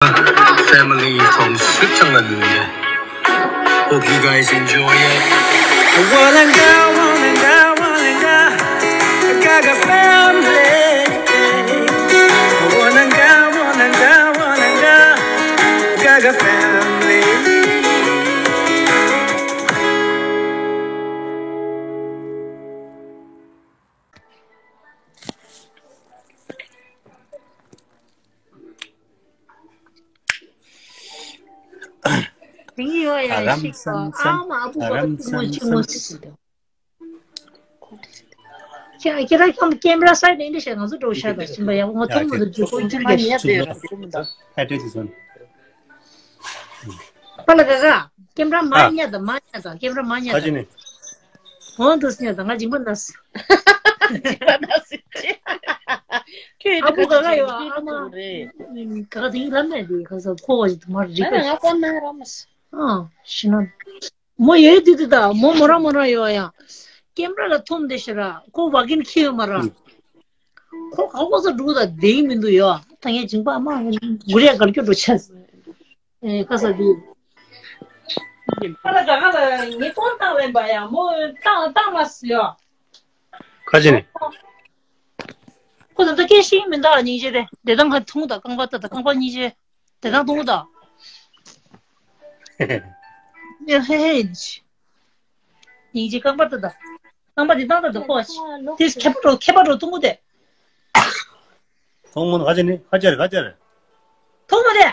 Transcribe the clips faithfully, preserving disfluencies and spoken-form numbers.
Family from Switzerland. Hope you guys enjoy it. Wananga, wananga, wananga. I got a family. Wananga, wananga, wananga. I got a family. དེང་ཡོད་ཡ་ཨ་རམ་ཤིག་སམ་སམ། ཨ་མ་ཨ་བུ་ཨ་རམ་བ་སམ་ཆི་མོ་སམ། ཆི་མོ་ཆི་མོ་ཆི་མོ། ཁྱེད་ཁྱེད་རང་ཁྱོད་ཀེམ་ར་སའི་ཌི་འདི་ཤ་ང་ཚོ་འགྲོ་ཤ་དང་ཤིན་པ་ཡ་ང་ཐུང་མོ་དུ་ཇུ་ཀོ་ཇུ་ར་ཤ། ཨ་ཏྲེ་ཏི་སོན། པ་ལ་ག་ག་ཀེམ་ར་མ་ཨ། ཉ་དང་མ་ཉ་དང་ཀེམ་ར་མ་ཉ་ཁ་ཅི་དང་། ནི། འོང་དུ་སྙད་དང་ང་སྦྱིན་པ་ན་སི། སྦྱིན་པ་ན་སི་ཅི། ཁྱོད་ཨ་བུ་ག་ག་ཡོད་ཨ་མ། རེད། ག་ག་དེང་རབ་མེད་དེ་ག་ས་ཁོ་བ་ཞིག་དུ་མར་རིག་ཨ་པ་ང་ཞིག་ཀོ་ན་ར་མ་སི། ཨ་ཤི་ན། མོ་ཡོད་དུས་དུ་ད་མོ་མོ་རང་མོ་རང་ཡོད་ཡ། ཀེམ་ར་ལ་ཐོམ་དེ་ཤི་ར་ཁོ་བ་གིན་ཁྱི་ཡོད་མ་ར། ཁོ་ག་ཁོ་ས་འགྲུག་ད་དེ་མི་འདུག་ཡོད་ད་ངས་སྦྱིན་པ་ཨ་མ་གུ་རེ་གར་སྐྱོ་འགྲོ་ཆས། ཨེ་ཁ་ས་དེ། ཁ་ལ་ག་ག་ལ་ངས་ཀོན་བཏང་ལེན་པ་ཡ་མོ་བཏང་བཏང་མ་སི་ཡོ། ཁ་ཅི་ནས། ཁོ་ད་ལྟ་སྐད་ཤེས་མི་འདུག་སྙིང་རྗེ་རེད་བདེ་ཐང་ཁ་ཐུང་དང་རྐང་པ་ད་ད་རྐང་པ་སྙིང་རྗེ་བདེ་ཐང་ཐུང་དང་། ཨེ་ཧེ་ཧེ། སྙིང་རྗེ་རྐང་པ་ད་ད། རྐང་པ་དེ་བཏང་ད་ད་ཁོ་ཨ་ཅི། དེ་ཁྱད་པར་འགྲོ་ཁྱད་པར་འགྲོ་ཐུང་གུ་དེ། ཐུང་མོ་ཁ་ཅི་ནས་ཁ་ཅི་རེད་ཁ་ཅི་རེད། ཐུང་མོ་དེ།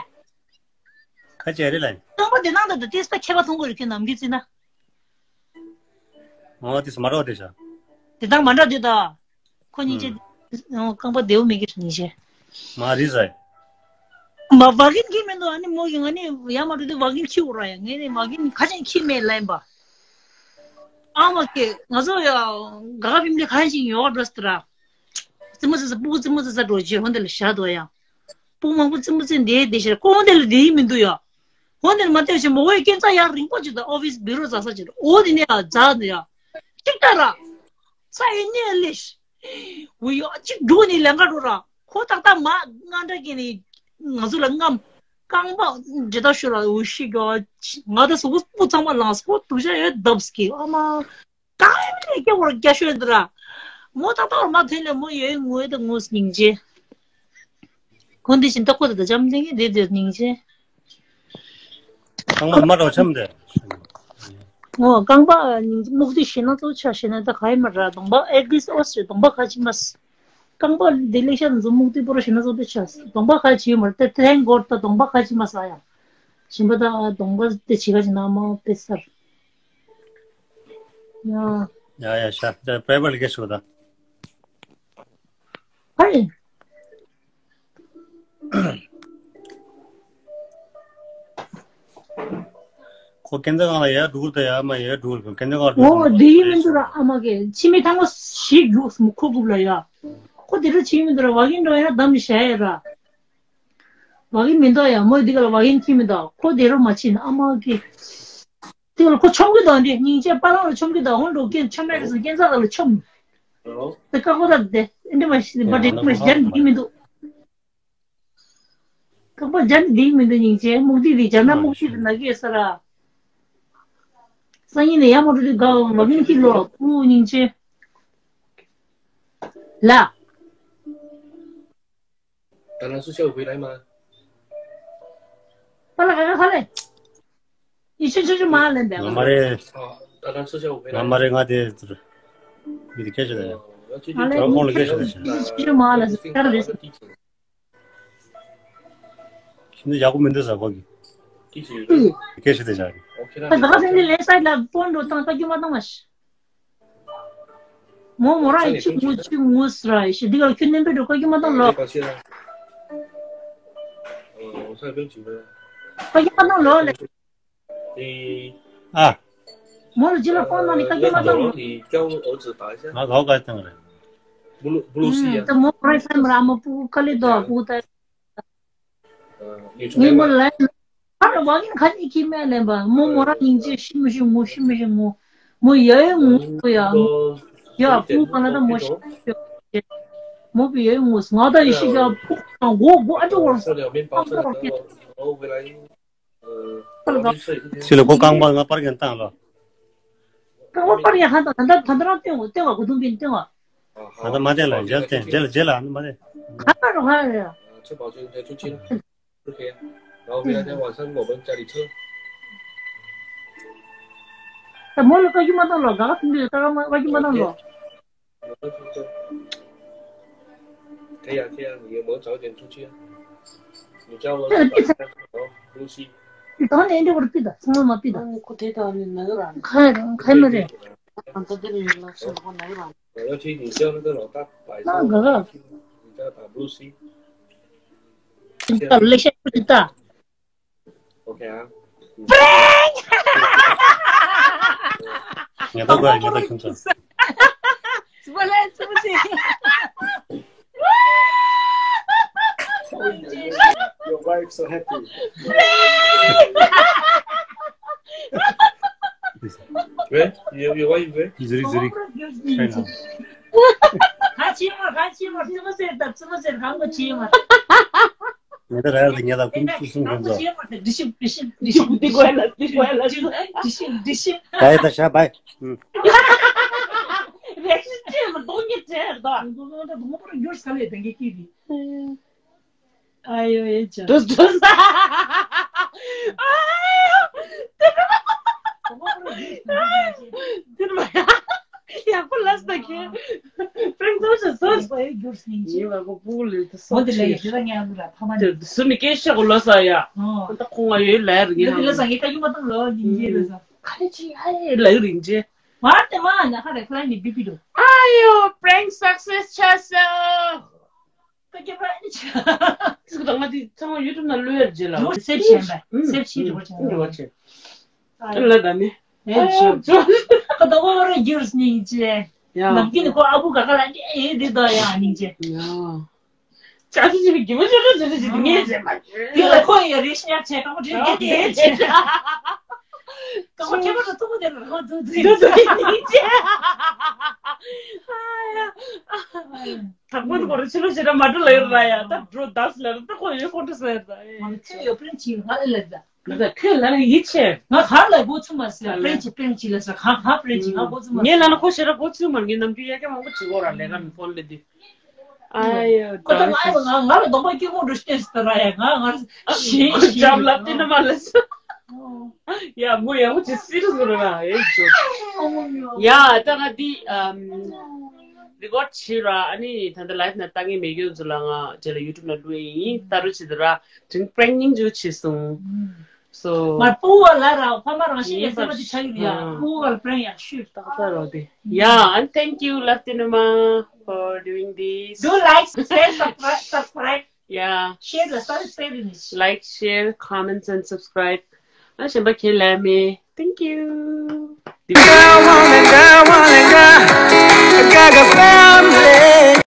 ཁ་ཆེ་རེད་ལ། རྐང་པ་དེ་ནང་དུ་ཏིས་པ་ཁྱད་པར་མཐོང་གི་རེད་ཁྱོད་ནམ་རྒྱུན་བརྩིས་ན། ཨོ་ཏིས་མ་རོགས་དེ་བྱ། དེ་དང་མ་འདྲ་དུས་ད། ཁོ་གཉིས་ཀྱི་ཨོ་རྐང་པ་བདེ་བོ་མེད་ཀི་རེད་ཉིན་ཤས། མ་རེད་ཟེར། མ་བ་གིན་ཁྱི་མེད་འདུག་ཨ་ནི་མོ་གི་ང་ནི་ཡ་མ་འགྲོ་དུས་བ་གིན་ཁྱི་འུར་ར་ཡ་ངས་ནི་བ་གིན་ཁ་ཅན་ཁྱི་མེད་ལན་པ། ཨ་མ་ཀེ་ང་ཚོ་ཡ་ག་ག་ཕིམ་ལི་ཁ་ཅན་ཡོག་འགྲོ་སྟེ་ར། རྩེད་མོ་རྩེ་ས་སྤུ་གུ་རྩེད་མོ་རྩེ་ས་འགྲོ་རྗེས་ཧོན་དེ་ལ་བཞག་འདུག་ཡ། སྤུ་གུ་མང་པོ་རྩེད་མོ་རྩེ་འདིའི་འདི་ཞེས་ཁོང་དེ་ལ་འདི་ཡིན་མི་འདུག་ཡ། ཧོན་དེ་ལ་མ་བལྟས་ཤིང་མོ་བོའི་སྐྱེན་རྩ་ཡར་རིང་པོ་ཅིག་དང་ཨོ་ཕིས་བི་རོ་རྩ་ས་ཅིག་ཨོ་དེ་ནས་ཡ་རྩ་འདི་ཡ། ཅིག་ལྟ་ར། ས་ཡི་གནས་ལེ་ཤི། འུ་ཡོ་ཅིག་འགྲོ་ནས་ལེན་ག་འགྲོ་ར། ཁོ་ཏག་ཏག་མ་ང་འདྲ་གི་ནི་ང་ཚོ་ལ་རྔམ། རྐང་པ་འདྲེ་ད་ཤོད་ལ་འུ་ཤི་གོ། ང་ད་སོ་སོ་སྤུ་ཚང་མ་ལངས་སོ་སྡུག་ཅག་ཡོད་བརྡབས་ཀི་ཨ་མ། གང་ཡང་སྐྱེ་བོར་རྒྱ་ཤོད་འདི་ར། མོ་ཏག་ཏག་མ་ཐོན་ལས་མོ་ཡོད་ངོས་དང་ངོས་སྙིང་རྗེ། ཁོ་འདི་བཞིན་ཏག་ཁོ་དང་འཇམ་ཐིང་གི་འདི་འདིར་སྙིང་རྗེ། ཚང་མ་མ་རོ་འཆམ་དེ། ངོ་རྐང་པ་སྙིང་རྗེ་སྨུག་རྡུལ་ཞེ་ན་གཙོ་ཆ་ཞེ་ན་ད་ག་ཡི་མ་ར་གདོང་པ་ཨེ་ཌི་སི་ཨོ་སི་གདོང་པ་ག་ཅི་མ་སི། རྐང་པ་འདི་ལེགས་ཤ་འཛོམས་སྨུག་རྡུལ་པོ་ར་ཞེ་ན་གཙོ་དེ་ཆ་སི་གདོང་པ་ག་ཅི་ཡོད་མ་ར་དེ་ཐེན་གོར་ད་གདོང་པ་ག་ཅི་མ་ས་ཡ། ཞིམ་པ་ད་གདོང་པ་དེ་ཆི་ག་ཅི་ན་མ་པེ་སར། ཡ། ཡ་ཡ་ཤ་ད་པེ་པར་ལ་སྐད་ཤོག་ད། ཧེ། ཁོ་ཁེན་ཚ་གང་ལ་ཡར་འགྲོ་གི་རེད་ད་ཡ་མ་ཡར་འགྲོ་གི་རེད་ཁེན་ཚ་གང་ལ་འགྲོ་གི་རེད། འོ་དེ་ཡིན་མི་འདུག་ར་ཨ་མ་གི་ཕྱི་མི་ཐང་པ་ཞིག་རྒྱུགས་སུ་ཁོ་རྐུབ་ལ་ཡ། ཁོ་དེ་རུ་ཕྱི་མི་འདུག་ར་བ་གིན་འགྲོ་ཡ་ན་བདམ་ནི་བྱ་ཡ་ར། བ་གིན་མི་འདུག་ཡ་མོ་དེ་ག་ལ་བ་གིན་ཁྱི་མི་འདུག་ཁོ་དེ་རུ་མ་ཕྱིན་ཨ་མ་གི། དེ་ལ་ཁོ་ཆོམ་གི་དང་དེ་སྙིང་རྗེ་པ་ལང་ལ་ཆོམ་གི་དང་ཧོན་འགྲོ་ཀན་ཆོམ་མེད་རེ་སོང་ཀན་ཚ་ལ་ཆོམ། དེ་ཀ་ཁོ་ར་དེ་ཨེ་འདྲ་མ་ཤི་བ་དེ་མ་ཤི་ཇན་དེ་མི་འདུག་ཀ་པ་ཇན་དེ་མི་འདུག་སྙིང་རྗེ་སྨུག་རྡུལ་དེ་ཇན་ན་སྨུག་རྡུལ་དེ་ན་གི་ས་ར། སང་ཉིན་ནས་ཡ་མོ་རུ་དེ་དགའ་བ་མ་མིན་གི་ལོ་ཁུ་སྙིང་རྗེ། ལ། 当然是下午回来嘛。巴拉嘎嘎好嘞。你去去去马上来。 ང་མ་རེད། 哦，当然是下午回来。 ང་མ་རེད་ང་དེ། མི་དེ་སྐད་ཆ་དེ། 哦，要去去。 ང་ཁོང་ལ་སྐད་ཆ་དེ་བྱ། 你去去马上来，干了这事。 ཁྱིམ་ནི་ཡག་པོ་མི་འདུག་ཟེར་ཁོ་གི། སྐད་ཆ་དེ་བྱ། ད་ག་སེང་གི་ལས་ས་ལ་ཕོན་འགྲོ་བཏང་ཀ་རྒྱུ་མ་བཏང་མ་ཤི། མོ་མོ་ར་ཡི་ཆི་ངུ་ཆི་ངུ་སི་ར་ཡི་ཤི་འདི་ག་ཁྱོད་ནན་པོ་འགྲོ་ཀ་རྒྱུ་མ་བཏང་ལོ། ཀ་རྒྱུ་མ་བཏང་ལོ་ལེ། ཨ། མོ་ལ་ཇི་ལ་ཕོན་ནང་ནི་ཀ་རྒྱུ་མ་བཏང་ལོ། ང་ག་བ་ག་བཏང་རེད། ད་མོ་ར་ས་མ་ར་མ་པུ་ཀ་ལི་དོ་པུ་ད། ངའི་མོ་ལ་ཨ་ར་བ་ངན་ཁ་ཉིན་ཁྱི་མེད་ལེན་པ་མོ་མོ་རང་སྙིང་རྗེ་ཤི་མི་ཤི་ངུ་ཤི་མི་ཤི་ངུ་མོ་ཡ་ཡ་ངུ་ངུ་ཡ་ཡ་ཕུ་ག་ན་ད་མོ་ཤི་ཤི་ མོ་བི་ཡོད་ངོ་ང་ད་ཡི་ཤི་ཡ་ཕུག་དང་མགོ་མགོ་ཨ་ཅོ་བར་སོ། ཨ་ཅོ་བར་སོ། ཕྱི་ལ་སྒོ་རྐང་པ་ང་པར་གྱང་བཏང་ལོ། རྐང་པ་པར་ཡ་ཧ་ད་ད་ད་ད་རང་སྟོན་གོ་སྟོན་གོ་གོ་དུང་པིན་སྟོན་གོ། ད་ད་མ་སྟོན་ལ་རྗེས་ལ་སྟོན་རྗེས་ལ་རྗེས་ལ་ཨ་ནི་མ་སྟོན། ཧ་ད་རོ་ཧ་ཡ། ད་མོ་ལ་བཀའ་བཀྱོན་མ་བཏང་ལོ། དགའ་དགའ་ཐུང་ཐུང་ལ་བཀའ་བཀྱོན་མ་བཏང་ལོ། དེ་ཡང་དེ་ཡང་ངའི་མོ་བྱང་ཅན་ཐུགས་ཆེ། མི་བྱང་བ་ལ་ལུ་སི། དེ་དང་ནས་འདི་བར་པི་ད་ཚང་མ་པི་ད། ཁོ་དེ་དང་ནི་ནག་རང་། ཁ་རང་ཁ་མི་རེད། ཨ་ད་དེ་རེད་ལ་སོ་ཁོ་ནག་རང་། ང་ལ་ཁྱེད་ཉིན་ཞག་ལ་ད་ལོག་ད་བའི་ན་དགའ་དགའ། ད་ལུ་སི། ད་ལེ་ཤ་པི་ད། ངེས་པར་དགོས་ངེས་པར་ཁྱོད་ཚོ། Your wife so happy. Where? Your, your wife where? Zurich, Zurich. China. ང་ད་ར་ལ་ཉེ་ལ་ཀུན་སུ་སུང་ཁོང་ཚོ། ད་ཡ་ད་ཤ་བའི། ཡག་པོ་ལབ་སོང་ཁྱེད། པྲེང་ཚར་ཞིག་བཟོ། ཡིན་པ་ཡིན་པ་ཁོ་སྤུ་གུ་ལས་དེ་སོང་ཆེ། དེ་སུ་ནི་སྐད་ཆ་གོ་ལོ་ས་ཡ། ད་ཁོང་ང་ཡོད་ལ་རིང་ཡ། ལོ་ས་ངས་ཁ་ཡུ་མ་བཏང་ལོ་ཉིན་རྗེས་ལོ་ས། ག་རེ་ཅི་ཨ་ཡེ་ལ་རིང་རྗེས། མ་དེ་མ་ན་ཁ་རེ་ཁ་ལ་ནི་བི་བི་འདུག་ཨ་ཡོ་པྲེང་སག་སེས་ཆ་སོང་། ད་སྐྱེ་བ་ཨ་ནི་ཆ། ཙི་ག་ང་དེ་ཚང་མ་ཡུ་ཊུབ་ན་ལོས་ཡར་རྗེས་ལ། ཡོ་སེབ་བྱས་པ་སེབ་བྱས་འགྲོ་བ་ཆ། འགྲོ་བ་ཆ། ལ་ད་ནི། ཨེ་ཅོ། ཁ་ད་ཨོ་ར་རྒྱུར་སྙིང་རྗེ། ཡ། ནམ་རྒྱུན་ཁོ་ཨ་བུ་ག་ག་ལ་ཨེ་འདི་ད་ཡ་སྙིང་རྗེ། ཡ། ཅག་ཅི་ཅི་གི་མོ་ཅོ་ཅོ་ཅི་ཅི་ངས་བྱས་མ་རྒྱུ། དེ་ལ་ཁོ་ཡ་རེ་ཤི་ཡ་ཆེ་ཀ་མོ་ཅི་ག་དེ་ཆེ། ཀ་མོ་ཁྱེད་མོ་ཏོ་ཏོ་དེ་ལ་ཁོ་དུ་དུ་ཡིན་ཅེ། དག་པོ་དུ་ཁོ་ར་ཕྱི་ལོ་ཞེ་དྲག་མ་འགྲོ་ལ་ཡོད་ར་ཡ། ད་འགྲོ་དག་ལ་ར་ད་ཁོ་ཡོད་ཁོ་འགྲོ་ས་ཡོད་ར་ཡ། ཁྱོད་ཡོད་པྲེང་ཆི་ང་ཨེ་ལ་ད། ད་ཁྱོད་ལ་ཡིད་ཆེས། ང་གར་ལ་སྒོ་ཚུགས་མ་ཟེར། པྲེང་ཆི་པྲེང་ཆི་ལ་ཟེར། གང་གང་པྲེང་ཆི་ང་སྒོ་ཚུགས་མ་ཟེར། ངས་ལ་ན་ཁོ་ཞེ་དྲག་སྒོ་ཚུགས་མ། ངས་ནམ་རྒྱུན་ཡ་གྱ་མང་པོ་བྱེད་གོ་ར་ལས་ཀ་མི་ཕོན་ལས་དུས། ཨ་ཡོ་ཁོ་ད་ང་ང་ང་ལ་གདོང་པ་སྐྱུར་མོ་འདྲ་བསྟན་ཟེར་ར་ཡ། ང་ང་ཞེ་ཞེ་འཇམ་ལ་བསྟན་ན་མ་ལ་ཟེར། ཡ་མོ་ཡ་མོ་ཅི་སི་རི་སི་ར་ཡ་ཅོ། ཡ་ད་ང་འདི་རི་ཀོཌ་བྱེད་ར། ཨ་ནི་ད་ལྟ་ལའིབ་ན་ལྟ་ངེས་མེད་རྒྱུ་ཚོ་ལ་ང་རྗེས་ལ་ཡུ་ཊུབ་ན་འགྲོ་ཡིན། ལྟ་རུ་བྱེད་དུ་ར་དྲིན་པྲེང་སྙིང་རྗེ་ཆེ་སོང་། སོ། མ་སྤུ་བ་ལ་ར་ཕ་མ་རང་བཞིན་ཡ་སེམས་པ་དེ་ཆགས་ཡོད་ཡ། སྤུ་བ་ལ་པྲེང་ཡ་ཤུ་ཏག་ཏག་རོ་དེ། Yeah, and thank you, Love Tinuma, for doing this. Do like, share, subscribe, subscribe. Yeah. Share the story, share it. Like, share, comments, and subscribe. ཨ་གཞན་པ་ཁྱེད་ལ་མེད། Thank you. Girl, woman, girl, woman, girl. I got a family.